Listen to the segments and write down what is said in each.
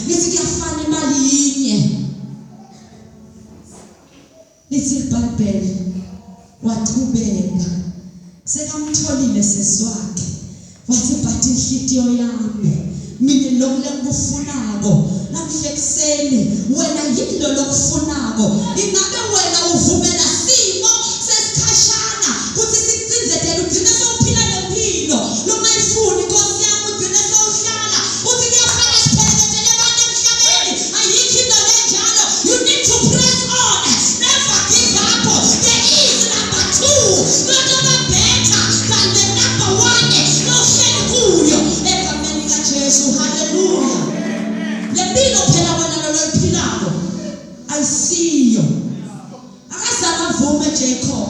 Ngithi kuyafana imali yinye. Lithi iBhayibheli wachubeka sekamtholile sesi wakhe wathi but inhlitiyo yami mina lokhu lengikufunako namhla ekuseni wena yini lo lokufunako ingabe wena uvumela simo sesikhashana kuthi sikucinzetele ugcine sewuphila lempilo longayifuni inkosi yami ugcine sewuhlala uthi kuyafana sipheleketele abantu emhlabeni ayikho into lenjalo you need to press on never give up there is number two lotoba better than the number one lohleli kuyo egameni likaJesu haleluya le mpilo phela wena loloyiphilako ayisiyo Akazange avume Jacob.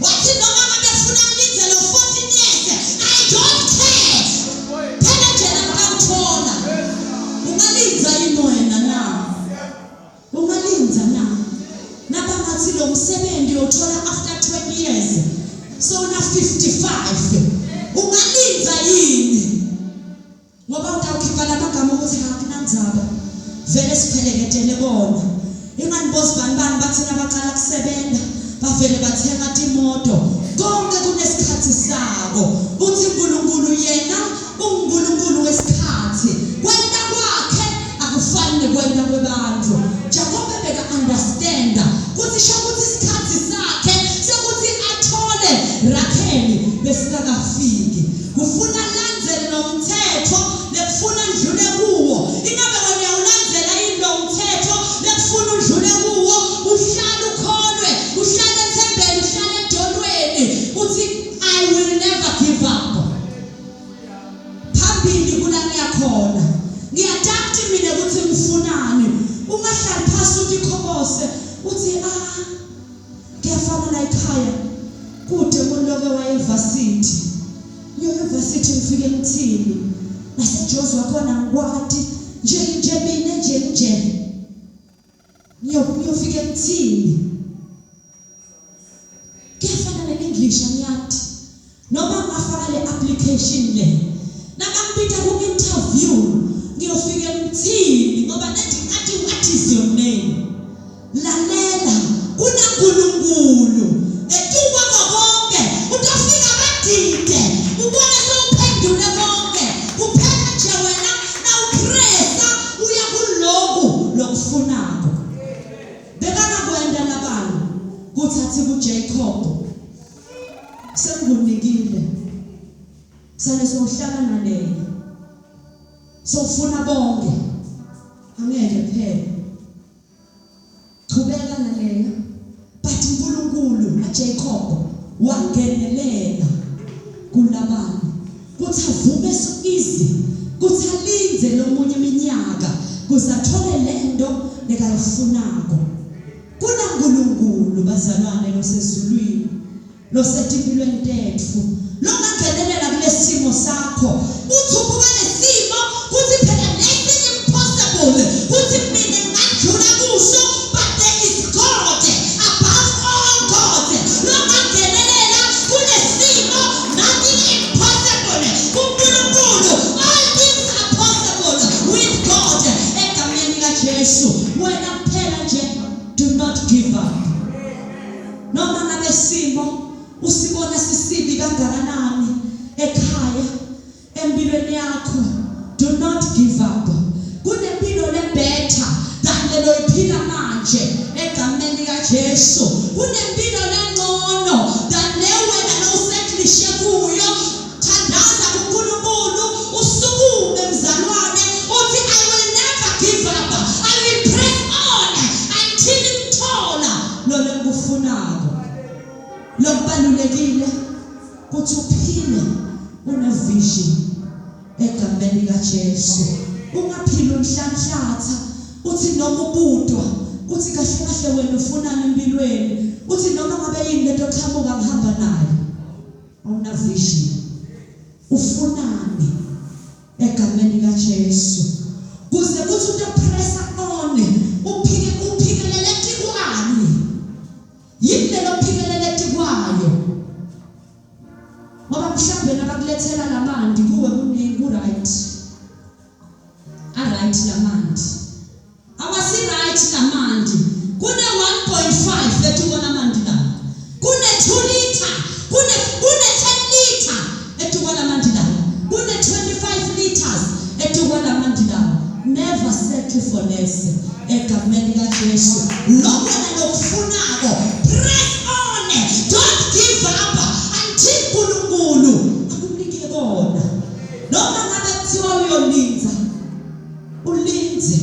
Wathi noma ngabe funa ngilindze lo 14 years, I don't care. Phela nje ngakuthola. Ungalindza yini wena na? Ungalindza na? Nabangathi lo msebenzi uyothola after 20 years. So na 55. Ungalindza yini? Ngoba utawukhipha lamagama ukuthi akunandzaba vele sipheleketele bona. Ingani bosibani bani bathina baqala kusebenza bavele bathenga timoto. Konke kunesikhathi sako. Uthi uNkulunkulu yena unguNkulunkulu wesikhathi. Kwenta kwakhe akufani nekwenta kwebantu. Jakobe beka understanda kuthi sho ukuthi isikhathi sakhe sekuthi athole Rakheli besikakafiki. Kufuna landzele lo mthetho lekufuna ndlule kuwo. Ingabe wena uyawulandzela yini lo mthetho lekufuna undlule kuwo? Uhlale ukholwe, uhlale ethembeni, uhlale edolweni uthi I will never give up. Phambili kula ngiyakhona. Ngiyadakti mina ukuthi ngifunani. Ungahlali phasi uthi khobose uthi ah Kuyafana la ekhaya kude umuntu loke waye evasithi. Ngiyoya evasithi ngifike ngithini? NaseJozi wakhona ngikwati nje nje mina nje nje. Ngiyofike ngithini? Kuyafana ne-English angiyati. Noma ngingafaka le application le. Nabangibita ku-interview ngiyofike ngithini ngoba nethi ngathi what is your name? Lalela kunaNkulunkulu ngetukwa konke utofika badide ubone sewuphendule konke kuphela nje wena nawupressa uya kuloku lokufunako bekangakwenta Labani kutsi atsi kuJacob Sengikunikile. Sale sowuhlala naleya. Sowufuna bonke. Angeke phela. Chubeka naleya. But uNkulunkulu naJacob wangenelela kuLabani kuthi avume so easy kuthi alindze lomunye iminyaka kuze athole lento lekayifunako. KunaNkulunkulu bazalwane losezulwini losetimpilweni tetfu longangenelela kulesimo sakho uthi ubuka lesimo kuthi phela lesi impossible kuthi mina ngingadlula kuso but there is God above all gods longangenelela kulesimo nothing impossible kuNkulunkulu all things are possible with God egameni likaJesu wena kuphela nje do not give up noma ngabe simo usibona sisibi kangakanani ekhaya empilweni yakho do not give up kunempilo lebetter than lelo iphila manje egameni likaJesu kunempilo lengcono than le wena lowuseklishe kuyo Thandaza kuNkulunkulu usukume mzalwane uthi I will never give up. I will press on until ngithola lo lengikufunako. Lokubalulekile ukuthi uphile une vision egameni likaJesu. Ungaphili unhlanhlatha uthi noma ubudwa uthi kahle kahle wena ufunani empilweni uthi noma ngabe yini lento qhamuka ngihamba nayo Awuna vision. Ufunani egameni likaJesu? Kuze kuthi utopressa on uphike uphikelele tikwani. Yini lelo phikelele tikwayo? Ngoba mhlawumbe nabakulethela lamanti kuwe kuningi ku right. A right lamanti. lamanti. Awasi right lamanti. Kune 1.5 etuko lamanti lawa. Kune 2 liter, kune 10 liter etuko lamanti lawa. Kune 25 liters etuko lamanti lawa. Never settle for less. Egameni likaJesu. Lokho wena lokufunako, press on. Don't give up until uNkulunkulu akunike kona. Noma ngabe kuthiwa uyolinza, ulinze,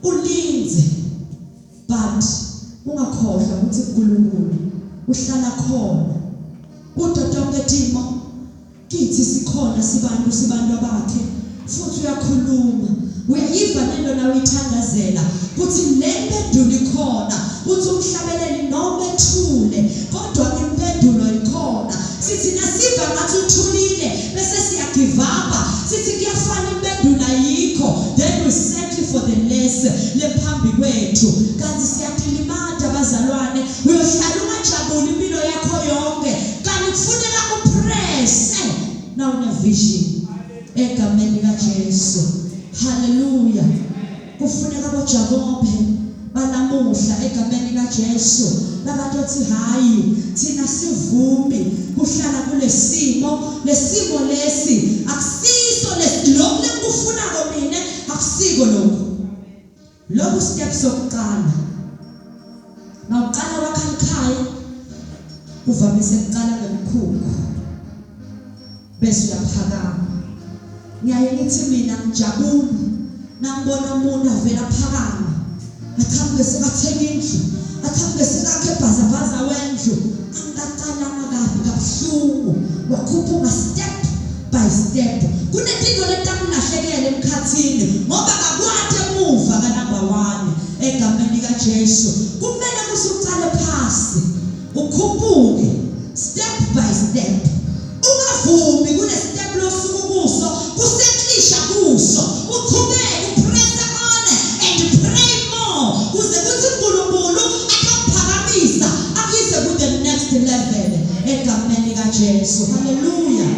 ulinze. But ungakhohlwa ukuthi uNkulunkulu uhlala khona kuto tonke timo. Kithi sikhona sibantu, sibantu abakhe, futhi uyakhuluma. Uyayiva lento nawe uyithandazela kuthi le mpendulo ikhona, uthi umhlabeleli noma ethule kodwa impendulo ikhona. Sithi nasiva ngathi uthulile bese siyagivapa, sithi kuyafana impendulo ayikho, then we settle for the less lephambi kwethu. Kanti siyatilimata bazalwane, uyohlala ungajabuli impilo yakho yonke. Kanti kufuneka upresse na une vision egameni likaJesu. Haleluya. Kufuneka boJakobe balamuhla egameni likaJesu labatothi hayi thina sivumi kuhlala kulesimo, lesimo lesi akusiso lesi, lokhu lengikufunako mina akusiko lokhu. Lokhu step sokuqala. Mawuqala wakha ikhaya uvamise kuqala ngemikhukhu bese uyaphakama. Ngiyaye ngithi mina ngijabule nangibona umuntu avela phakama aqhamuke sekathenga indlu, aqhamuke sekakhe ebhazabhaza wendlu, angikaqalanga kabi kabuhlungu, wakhuphuka step by step. Kunetinto letakulahlekela emkhathini ngoba kakwati emuva ka number 1 egameni likaJesu. Kumele kusuqale phasi ukhuphuke step by step. Ungavumi kule step losuku kuso kuseklisha kuso, uqhubeke upress on and pray more kuze kuthi uNkulunkulu akuphakamisa akuyise ku the next level egameni likaJesu. Haleluya.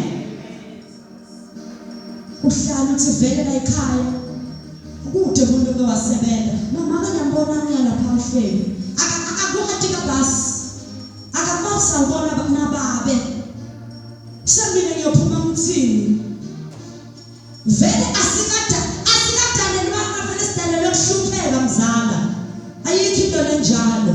Uhlala uthi vele la ekhaya kude umuntu oke wasebenza, mama ngiyambona ngiya lapha uhleli akakwati kabasi akabasa ubona nababe semine ngiyophuma ngithini vele asikadalelwanga vele sidalelwe kuhlupheka mzala, ayikho into lenjalo.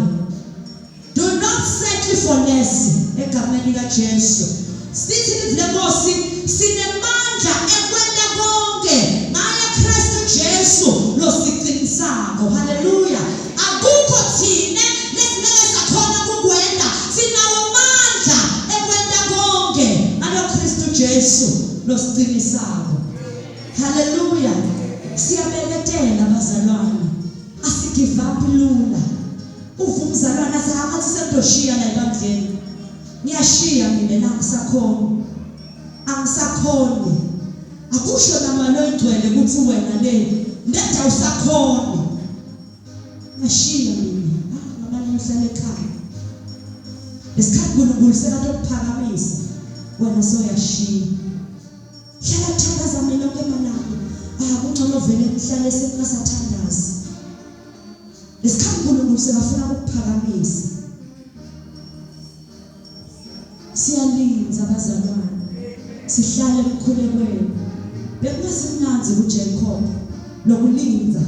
Do not settle for less egameni likaJesu. Sithi livi lenkosi sinemandla ekwenta konke ngaye Kristu Jesu losiqinisako. Haleluya. Akukho thina lesingeke sakhona kukwenta, sinawo amandla ekwenta konke ngalo Kristu Jesu losiqinisako. Haleluya. Siyabeketela bazalwane, asigive up lula. Uva umzalwane athi angathi sengidoshiya la ebandleni, ngiyashiya mina la, angisakhoni, angisakhoni. Akusho namali oyigcwele ukuthi wena le ndeda usakhoni, ngashiya mina ngamane ngihlale ekhaya. Lesikhathi uNkulunkulu sekatokuphakamisa wena soyashiya. Hlala kuthandaza mina onke amalanga, kungcono vele ngihlale sengingasathandazi. Lesikhathi uNkulunkulu sekafuna ukukuphakamisa. Siyalinza bazalwane, sihlale emkhulekweni. Bekungasimnandzi kuJacob lokulinza,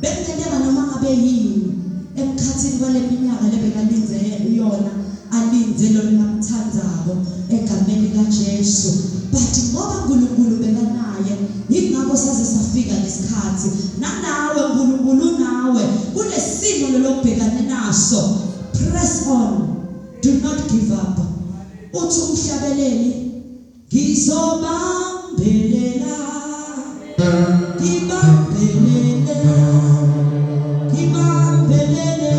bekungenteka noma ngabe yini emkhathini kwale minyaka lebekalinze yona, alinze lo lamthandzako egameni likaJesu. But ngoba uNkulunkulu bekanaye, yingakho saze safika lesikhathi. Nanawe uNkulunkulu unawe kulesimo lolobhekane naso. Press on, do not give up. Uthi umhlabeleli, ngizobambelela, ngibambelele, ngibambelele,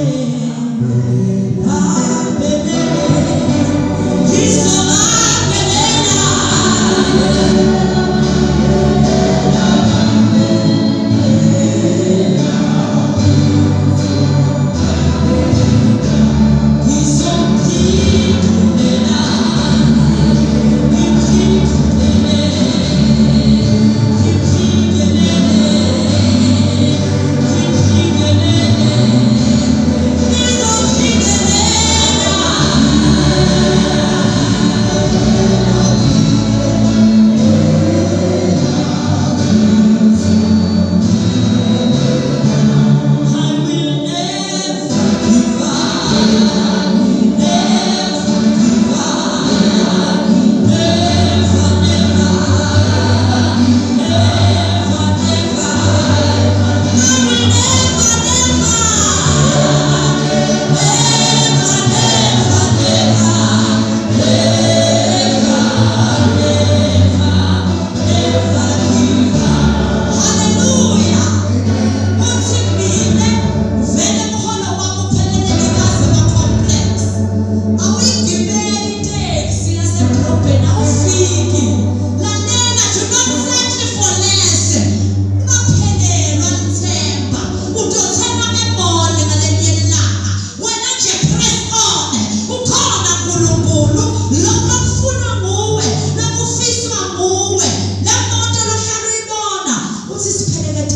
bambelele, ngizobambelela. Ngizomphikelela, ngimphikelela, ngimphikelela.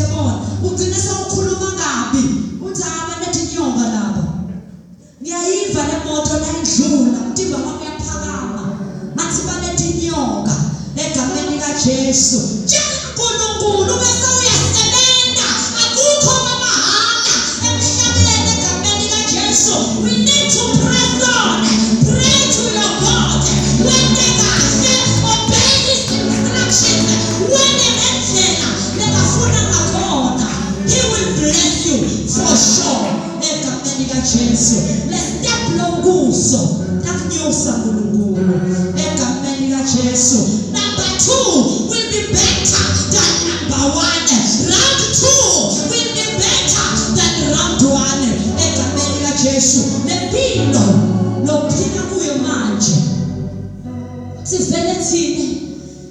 siphelekethe bona. Ugcine sewukhuluma kabi, uthi abanethe inyoka laba. Ngiyayiva le moto nayidlula, umtimba wami uyaphakama. Ngathi baletha inyoka egameni likaJesu. Tshela uNkulunkulu bese uyasebenza. Akukho kwamahhala emhlabeni egameni likaJesu. We need to press on. Pray to your God. Wente kahle, obey his instructions. Wente ngendlela lekafuna ngakhona. He will bless you for sure. Egameni likaJesu. Le step lokuso takunyusa uNkulunkulu egameni likaJesu. Number 2 will be better than number 1. Round 2 will be better than round 1 egameni likaJesu. Lempilo lophila kuyo manje sivele thina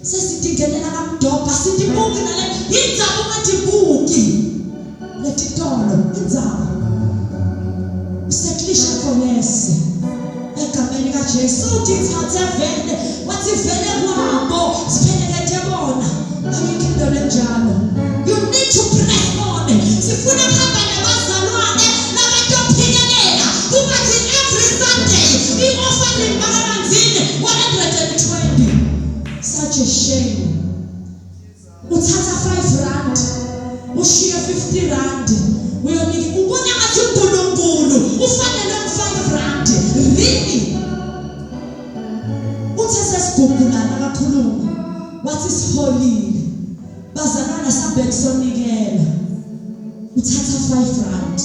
sesitingenela kamdobha sitibuki nale indzaba ungatibuki letitolo indzaba useklisha for less egameni likaJesu utithathe vele wathi vele kwabo siphelekethe bona ayikho into lenjalo. You need to press on. Sifuna kuhamba nabazalwane labatophikelela kungathi every Sunday i-offering bakamanzini 120. Such a shame. Uthatha 5 rand ushiye 50 rand uyonika, ubona ngathi uNkulunkulu ufanele u5 rand. Really? Uthe sesigugulana kakhuluma wathi siholile bazalwana sambeni sonikela. Uthatha 5 rand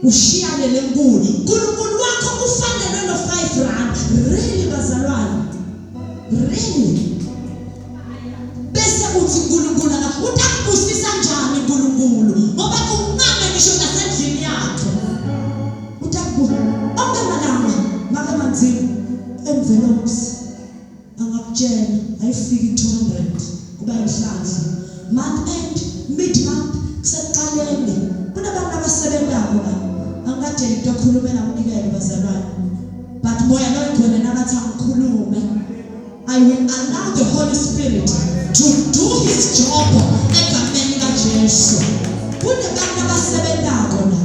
ushiya lele nkulu. uNkulunkulu wakho ufanelwe lo 5 rand. Really bazalwane? Really? Bese uthi uNkulunkulu utakubusisa njani uNkulunkulu ngoba unqame ngisho nasendlini yakhe. Utakubu onke malanga make manzima envelopes angakutshela ayifiki 200 kuba inhlanhla. Month end, mid month, kusekuqaleni kunabantu abasebentako la. Angikadeli into okhulumela umnikelo bazalwane, but moya loyingcwele nakathi angikhulume, I will allow the Holy Spirit to do his job egameni kaJesu. Kunabantu abasebentako la.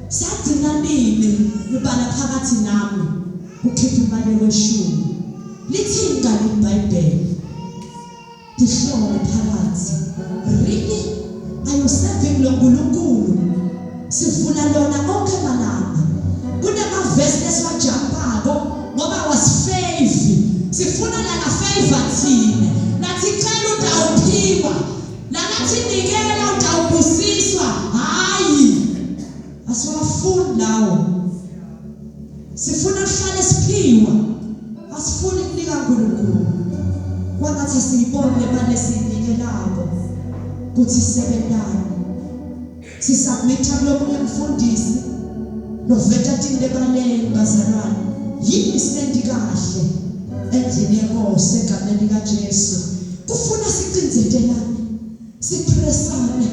Sagcina nini nibala phakathi nami ukhipha imali ekweshumi? Lithini kanti iBhayibheli? Tihlole phakathi. Really? Are you serving lo nkulunkulu? Sivula lona onke malanga. Kunamavesi lesiwajampako ngoba wasifavor. Sifuna lana favor thina. Nathi cela utawuphiwa. Lana thinikela utawubusiswa. Hayi. Asiwafuni lawo. Sifuna kuhlale siphiwa. Asifuni kunika uNkulunkulu. Kwangathi asiyiboni le mali esiyinikelako kuthi sebentani. Sisubmitha kulomunye umfundisi loveta tinte ebaleni bazalwane. Yini sinendi kahle endlini yenkosi egameni likaJesu. Kufuna sicinzetelane, sipresane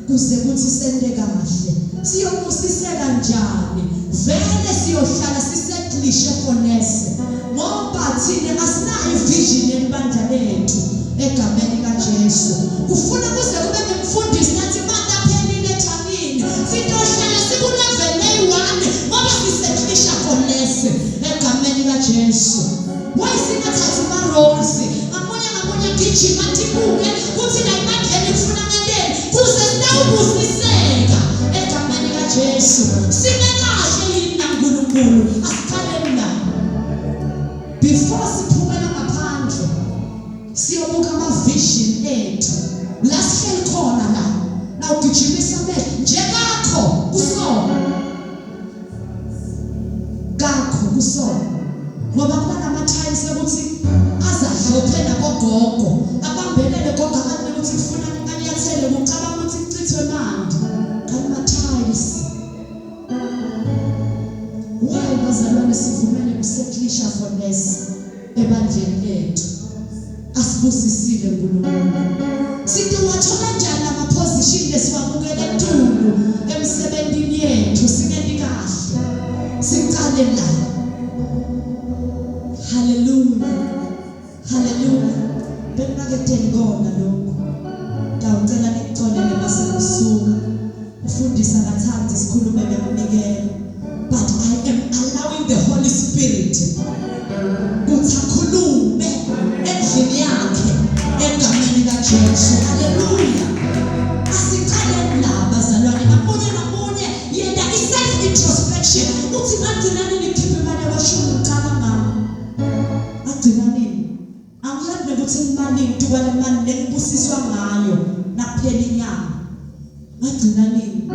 kuze kuthi sente kahle. Siyobusiseka njani? Vele siyohlala siseklishe for less ngoba thina asinayo ivision yelibandla lethu egameni kaJesu. Kufuna kuze kube nemfundisi nathi manje aphelile ethangini sitohlala siku level A1 ngoba siseklisha for less egameni kaJesu. Why singathathi ama roles ngamunye ngamunye gijima tibuke kuthi la ebandleni kufuna ngenteni kuze sitawubusiseka egameni kaJesu. Sime kahle yini naNkulunkulu? Asiqaleni la before siphumela ngaphandle siyobuka ama-vision ethu la sihleli khona la nawugijimisa amehlo nje kakho kusona kakho kusona ngoba kunalama-times ekuthi azadlophe nabogogo abambelele gogo abantu ukuthi kufuna anyathele kucabanga ukuthi kuchithwe mandi kanti ma-tiles. Why bazalwane sivumele kuseklisha for less ebandleni lethu? Asibusisile uNkulunkulu. Sithi wathola njani lama position lesiwabukele etulu emsebenzini yethu singenti kahle. Sicale la. Hallelujah. Hallelujah. Bengingaketeli kona lokho. Ngawucela nikuxolele mase kwale mali lengibusiswa ngayo nakuphela inyanga. Ngagcina nini?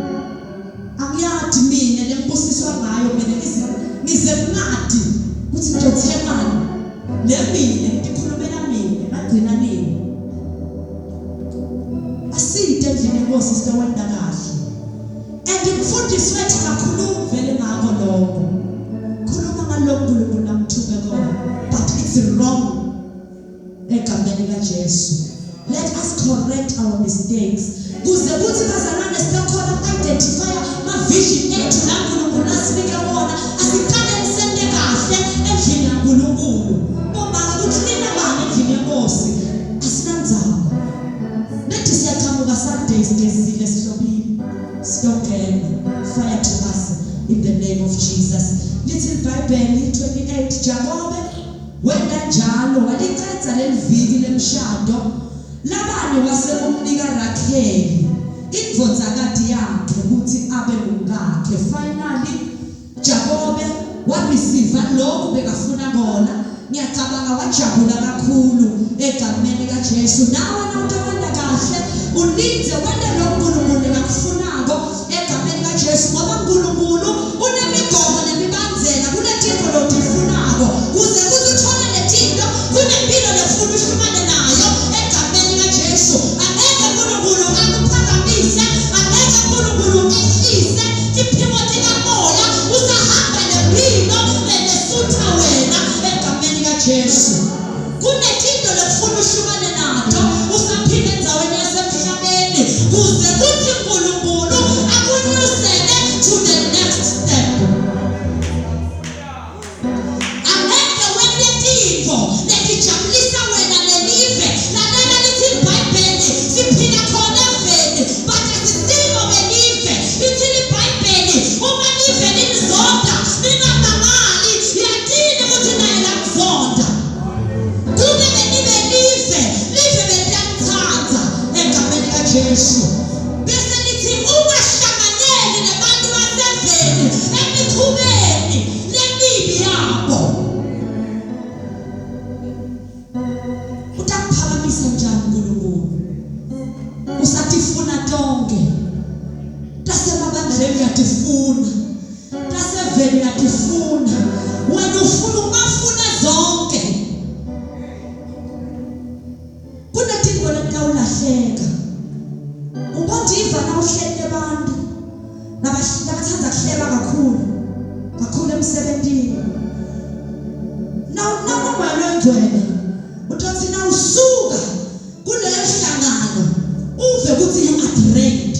Angiyadi mina lengibusiswa ngayo mina ngize ngize ngingadi ukuthi ngizothengani le mina ngikhulumela mina ngagcina nini? Aside endlini yenkosi sitowenda kahle. And umfundisi wethu akakhulumi vele ngakho lokho. Khuluma ngalokho uNkulunkulu amthume kona. But it's wrong. Egameni likaJesu. Let us correct our mistakes. Kuze kuthi bazalwane sibekhona uku-identifya ma-vision ethu la Nkulunkulu asinike wona. Asiqaleni sente kahle endlini yaNkulunkulu. Bomake kuklina bani endlini yenkosi? Asinandzaba. Nathi siyaqhamuka Sundays gezile sihlobile. Sitongena. Fire to us in the name of Jesus. Lithi iBhayibheli 28 Jakobe Wenta njalo, walicedza leliviki lemshado. Labani wase umnika Rakheli, indvodzakati yakhe, kutsi abe ngumkakhe. Finally, Jakobe wareceiva loku bekafuna kona. Ngiyacabanga wajabula kakhulu egameni kaJesu. Nawe nawutowenta kahle, ulindze wente loku Nkulunkulu lekakufunako egameni kaJesu, ngoba Nkulunkulu unemigomo nemibandzela kuletintfo lotifunako kuze kutsi uthole letinto kunempilo lefuna uhlukane nayo egameni kaJesu. Angeke Nkulunkulu akuphakamise, angeke Nkulunkulu ehlise tiphiwo tikamoya usahamba lempilo lelesutha wena egameni kaJesu. Kunetinto lekufuna uhlukane nato usaphila endzaweni yasemhlabeni kuze kutsi Nkulunkulu akunyusele to the next step. Angeke wente tintfo letijabulisa wena nelive. Lalela lithi iBhayibheli siphila khona eveni but asisiko belive. Lithi iBhayibheli uma live linizonda ningamangali yatini kutsi naye lamzonda. Kube benibe live, live beliyanithanda egameni likaJesu. Bese lithi ungahlanganyeli nabantu baseveni emikhubeni lemibi yabo. Utakuphakamisa njani uNkulunkulu? Usatifuna tonke. Tasemabandleni uyatifuna. Taseveni uyatifuna. Wena ufuna umafuna zonke. Kunetinto letawulahleka. Ubodiva nawuhleli nebantu labathanda kuhleba kakhulu kakhulu emsebentini. Nawunomoya longcwele utothi nawusuka kuleyo hlangano uve ukuthi you are drained.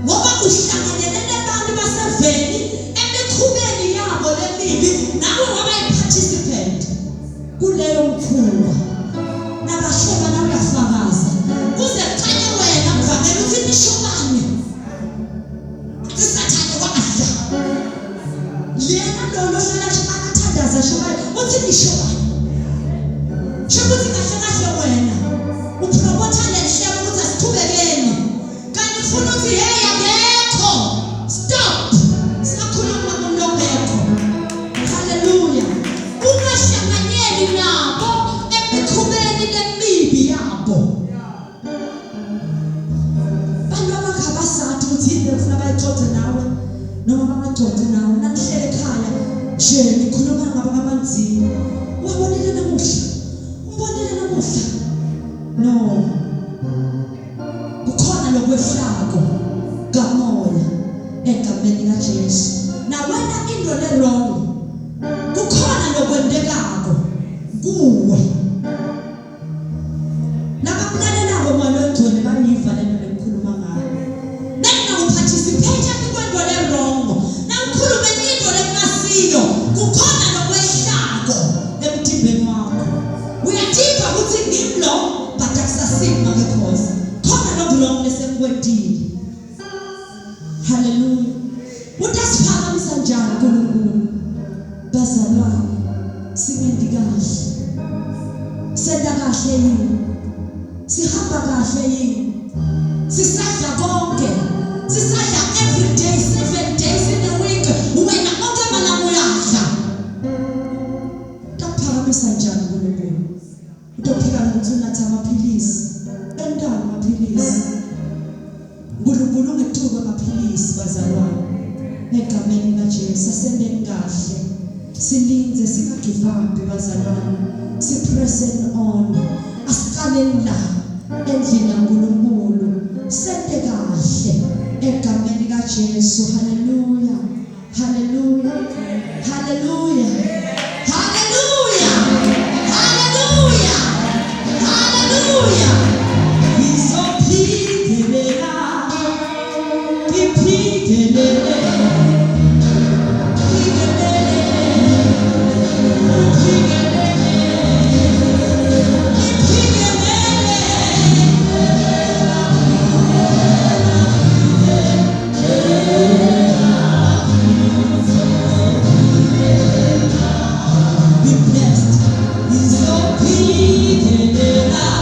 Ngoba uhlanganyele nebantu baseveni emikhubeni yabo lemibi, nawe waba yi-participant kuleyo mkhuba. Nabahleba nawe uyafakaza kuze kuqale wena mvangeli uthi nisho bani athi sathane wadla lena lo lohlala athandaza shumaye uthi nisho bani sho ukuthi kahle kahle wena upromotha lenhlebo ukuthi asiqhubekeni Kanti ufuna uthi hey akekho. Stop. Singakhuluma ngomuntu ongekho. Hallelujah. Ungahlanganyeli nabo emikhubeni lemibi yabo. Bantu abakha basathi ukuthi yini lekufuna bayixoxe nawe noma bangaxoxi nawe. Nanihlele ekhaya nje nikhuluma ngabo kabanzima. Wabonile namuhla. Umbonile namuhla. No. Kukhona lokwehlako kamoya egameni likaJesu. Nawena into le wrong kukhona lokwentekako kuwe. Labakulalelako moya longcwele bayiva lento lengikhuluma ngayo. Nangingakuparticipate kwento le wrong, nangikhulume into lekungasiyo, kukhona lokwehlako emtimbeni wakho. Uyativa ukuthi ngimi lo but akusasimi make khosi. Khona lokulong lesengikwentile. Haleluya. Utasiphakamisa njani uNkulunkulu? Bazalwane, singendi kahle. Senta kahle yini? Sihamba kahle yini? Sisadla konke. Sisadla every day, 7 days in a week. Wena onke malanga uyadla. Utakuphakamisa njani uNkulunkulu? Utophika nokuthi unatha kaNkulunkulu ungethuki amaphilisi bazalwane. Egameni likaJesu asendeni kahle. Silinze singagive up bazalwane. Sipressing on. Asiqaleni la endlini kaNkulunkulu. Sente kahle egameni likaJesu. Hallelujah. Hallelujah. Hallelujah.